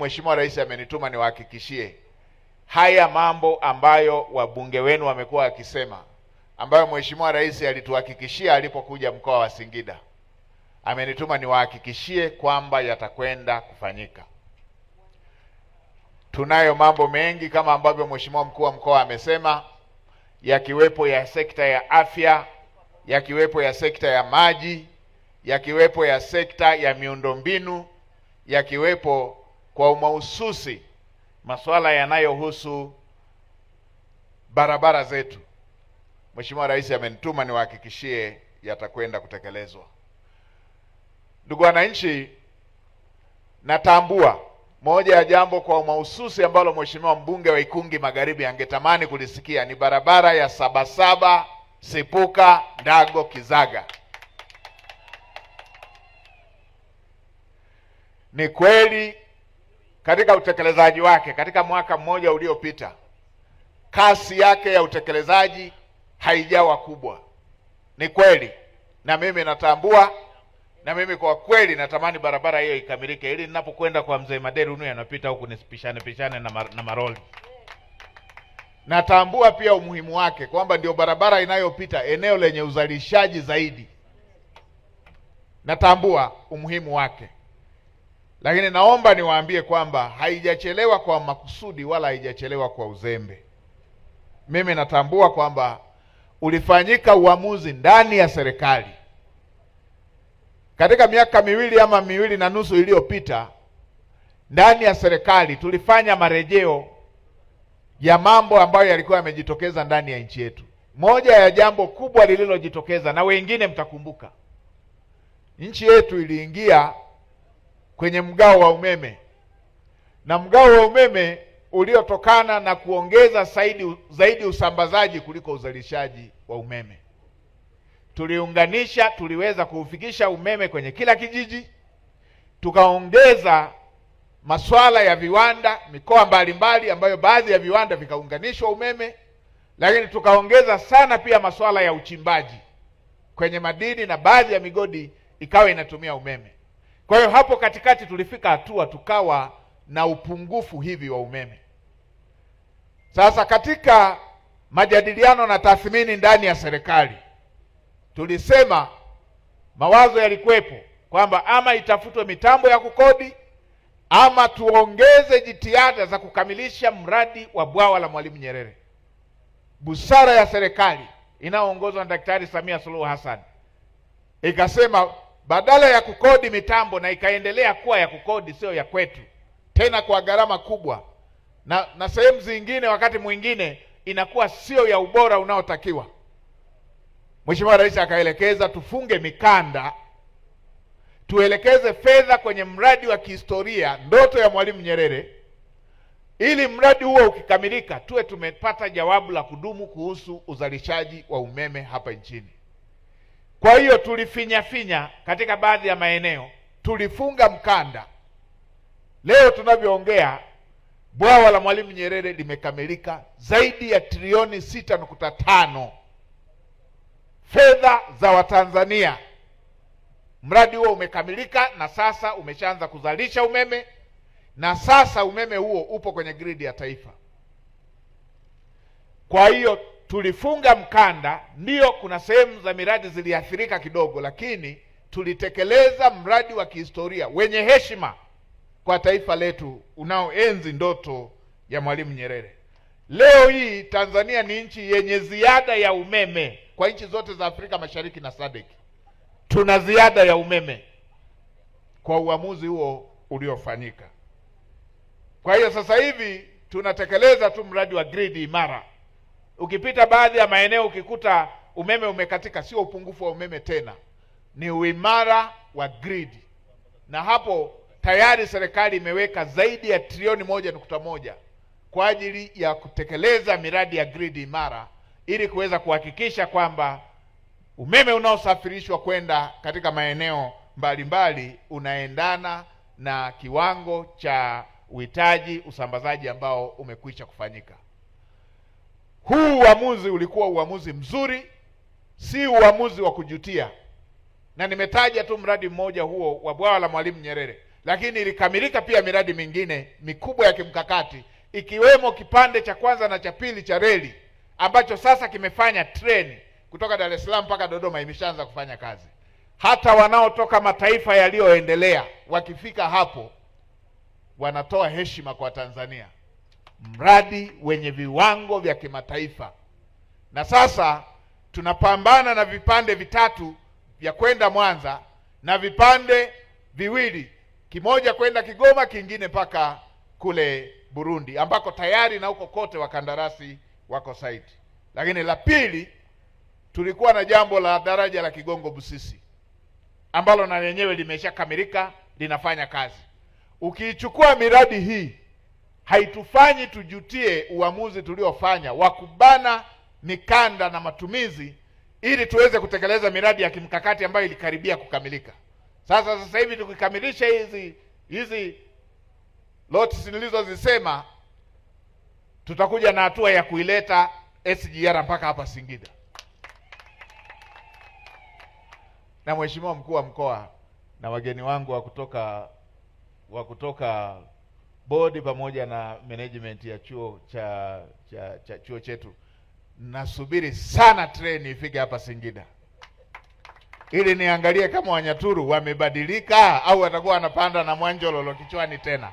Mheshimiwa Rais amenituma niwahakikishie haya mambo ambayo wabunge wenu wamekuwa wakisema, ambayo Mheshimiwa Rais alituhakikishia alipokuja mkoa wa Singida. Amenituma niwahakikishie kwamba yatakwenda kufanyika. Tunayo mambo mengi kama ambavyo Mheshimiwa Mkuu wa Mkoa amesema, yakiwepo ya sekta ya afya, yakiwepo ya sekta ya maji, yakiwepo ya sekta ya miundombinu, yakiwepo kwa mahususi masuala yanayohusu barabara zetu. Mheshimiwa Rais amenituma niwahakikishie yatakwenda kutekelezwa. Ndugu wananchi, natambua moja ya jambo kwa mahususi ambalo Mheshimiwa mbunge wa Ikungi Magharibi angetamani kulisikia ni barabara ya Sabasaba Sipuka Ndago Kizaga. Ni kweli katika utekelezaji wake katika mwaka mmoja uliopita, kasi yake ya utekelezaji haijawa kubwa. Ni kweli, na mimi natambua, na mimi kwa kweli natamani barabara hiyo ikamilike ili ninapokwenda kwa Mzee Maderi Unu anapita huku nisipishane pishane na maroli. Natambua pia umuhimu wake kwamba ndio barabara inayopita eneo lenye uzalishaji zaidi. Natambua umuhimu wake. Lakini naomba niwaambie kwamba haijachelewa kwa makusudi wala haijachelewa kwa uzembe. Mimi natambua kwamba ulifanyika uamuzi ndani ya serikali katika miaka miwili ama 2.5 iliyopita. Ndani ya serikali tulifanya marejeo ya mambo ambayo yalikuwa yamejitokeza ndani ya nchi yetu. Moja ya jambo kubwa lililojitokeza, na wengine mtakumbuka, nchi yetu iliingia kwenye mgao wa umeme, na mgao wa umeme uliotokana na kuongeza zaidi usambazaji kuliko uzalishaji wa umeme. Tuliunganisha, tuliweza kuufikisha umeme kwenye kila kijiji, tukaongeza masuala ya viwanda mikoa mbalimbali ambayo baadhi ya viwanda vikaunganishwa umeme, lakini tukaongeza sana pia masuala ya uchimbaji kwenye madini na baadhi ya migodi ikawa inatumia umeme. Kwa hiyo hapo katikati tulifika hatua tukawa na upungufu hivi wa umeme. Sasa katika majadiliano na tathmini ndani ya serikali, tulisema mawazo yalikuwepo kwamba ama itafutwe mitambo ya kukodi ama tuongeze jitihada za kukamilisha mradi wa bwawa la Mwalimu Nyerere. Busara ya serikali inayoongozwa na Daktari Samia Suluhu Hassan ikasema badala ya kukodi mitambo, na ikaendelea kuwa ya kukodi, sio ya kwetu tena, kwa gharama kubwa, na sehemu zingine wakati mwingine inakuwa sio ya ubora unaotakiwa. Mheshimiwa Rais akaelekeza tufunge mikanda, tuelekeze fedha kwenye mradi wa kihistoria, ndoto ya Mwalimu Nyerere, ili mradi huo ukikamilika tuwe tumepata jawabu la kudumu kuhusu uzalishaji wa umeme hapa nchini. Kwa hiyo tulifinya finya katika baadhi ya maeneo, tulifunga mkanda. Leo tunavyoongea bwawa la Mwalimu Nyerere limekamilika zaidi ya trilioni 6.5 fedha za Watanzania. Mradi huo umekamilika na sasa umeshaanza kuzalisha umeme, na sasa umeme huo upo kwenye gridi ya taifa. Kwa hiyo tulifunga mkanda. Ndio kuna sehemu za miradi ziliathirika kidogo, lakini tulitekeleza mradi wa kihistoria wenye heshima kwa taifa letu unaoenzi ndoto ya Mwalimu Nyerere. Leo hii Tanzania ni nchi yenye ziada ya umeme kwa nchi zote za Afrika Mashariki na SADC. Tuna ziada ya umeme kwa uamuzi huo uliofanyika. Kwa hiyo sasa hivi tunatekeleza tu mradi wa gridi imara. Ukipita baadhi ya maeneo ukikuta umeme umekatika, sio upungufu wa umeme tena, ni uimara wa gridi. Na hapo tayari serikali imeweka zaidi ya trilioni 1.1 kwa ajili ya kutekeleza miradi ya gridi imara ili kuweza kuhakikisha kwamba umeme unaosafirishwa kwenda katika maeneo mbalimbali unaendana na kiwango cha uhitaji usambazaji ambao umekwisha kufanyika. Huu uamuzi ulikuwa uamuzi mzuri, si uamuzi wa kujutia. Na nimetaja tu mradi mmoja huo wa bwawa la Mwalimu Nyerere, Lakini ilikamilika pia miradi mingine mikubwa ya kimkakati ikiwemo kipande cha kwanza na cha pili cha reli ambacho sasa kimefanya treni kutoka Dar es Salaam mpaka Dodoma imeshaanza kufanya kazi. Hata wanaotoka mataifa yaliyoendelea wakifika hapo wanatoa heshima kwa Tanzania, mradi wenye viwango vya kimataifa. Na sasa tunapambana na vipande vitatu vya kwenda Mwanza na vipande viwili, kimoja kwenda Kigoma, kingine mpaka kule Burundi ambako tayari na huko kote wakandarasi wako site. Lakini la pili, tulikuwa na jambo la daraja la Kigongo Busisi ambalo na lenyewe limeshakamilika, linafanya kazi. Ukiichukua miradi hii haitufanyi tujutie uamuzi tuliofanya wa kubana mikanda na matumizi ili tuweze kutekeleza miradi ya kimkakati ambayo ilikaribia kukamilika. Sasa hivi tukikamilisha hizi lots nilizozisema, tutakuja na hatua ya kuileta SGR mpaka hapa Singida. Na Mheshimiwa Mkuu wa Mkoa na wageni wangu wa kutoka bodi pamoja na management ya chuo cha chuo chetu, nasubiri sana treni ifike hapa Singida ili niangalie kama Wanyaturu wamebadilika au watakuwa wanapanda na mwanjololo kichwani tena.